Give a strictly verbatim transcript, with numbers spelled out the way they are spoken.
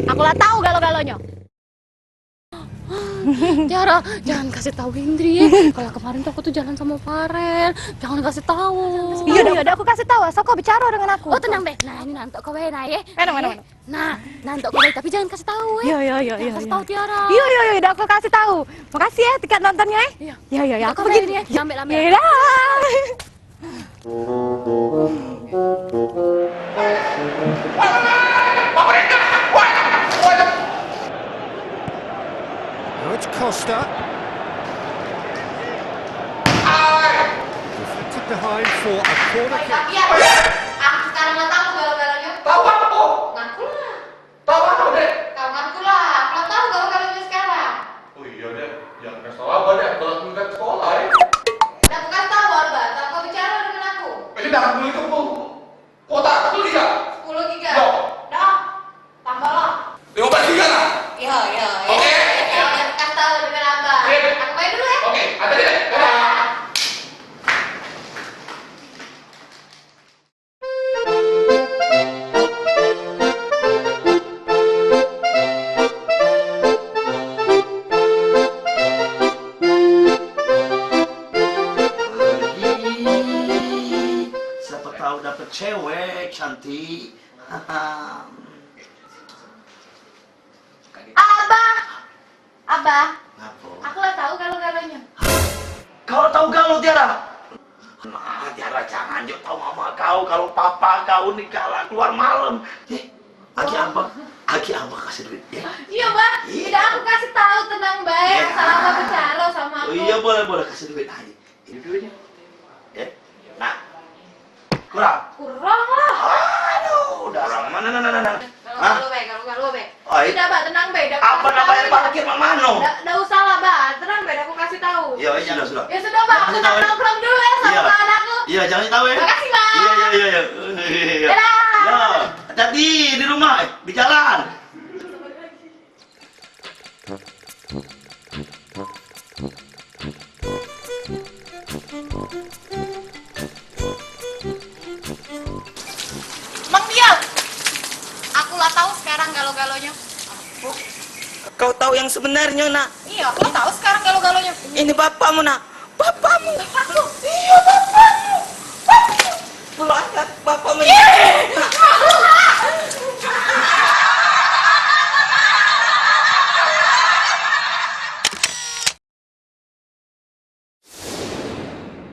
Aku lah tahu galo-galonyo. Tiara, jangan kasih tahu Indri ya. Kalau kemarin tuh aku tuh jalan sama Farel, jangan kasih tahu. Iya, iya, dah aku kasih tahu. Asal kau bicara dengan aku. Oh, tenang deh. Nah, ini nantok kau bae, nah, ya. Mana, mana, mana? Nah, nantok kau bae, tapi jangan kasih tahu, ya. Iya, iya, iya, jangan kasih tahu Tiara. Iya, iya, iya, dah aku kasih tahu. Makasih ya tiket nontonnya, ya. Iya. Iya, iya, iya, aku pergi. Nantok kau bae ini, ya. Ambil, ambil. Iya, dah. Now it's Costa. Deflected behind for a corner kick. Aku sekarang lah tahu galo-galonyo. Tahu apa? Ngaku lah. Tahu apa, Dek? Kau ngaku lah. Aku lah tahu galo-galonyo sekarang. Oh iya, Dek. Jangan kasih tahu Abah, Dek. Kalau aku nggak sekolah, ya. Udah aku kasih tahu Abah. Kalau kau bicara dengan aku. Eh, sudah, aku itu, Bu. Kuota aku beli, ya? Sepuluh giga. Yo. Dah. Tambah lah. Lima belas giga lah. Iya, iya, iya. Oke. Iya, udah kasih tahu dengan Abah. Oke. Aku main dulu, ya. Oke, ada, Dek. Dadah. Siapa tahu dapat cewek cantik. Abah, Abah, ngapo? Aku lah tahu galo-galonyo. Kau tahu galo, Tiara? Nah, Tiara, jangan jok tahu mama kau kalau papa kau ni galak keluar malam. Eh, agi abah, agi abah kasih duit, ya? Iya, Bah. Iya. Tidak, aku kasih tahu, tenang bae. Iya. Asal Abah bicara sama aku. Oh, iya, boleh, boleh kasih duit aja. Ini duitnya. Ya. Nah. Kurang. Kurang lah. Aduh, udah. Kurang mana, nah, nah, nah, nah. Hah? Kalau, kalau, Bah, kalau, kalau, Bah. Oh, iya. Sudah, Bah, tenang, Bah. Dah aku kasih tahu, bayar parkir mak mano? Dah, dah usah lah, Bah. Tenang, Bah, dah aku kasih tahu. Iya, iya, sudah, sudah. Ya sudah, Bah, aku nongkrong dulu ya sama kawan aku. Iya, jangan tahu ya. Makasih, Bah. Iya, iya, iya, iya. Iya, iya. Dadah. Ya, hati-hati di rumah, eh, di jalan. Mang Bial, aku lah tahu sekarang galo-galonyo. Kau tahu yang sebenarnya, Nak? Iya, aku lah tahu sekarang galo-galonyo. Ini bapakmu, Nak. Bapakmu.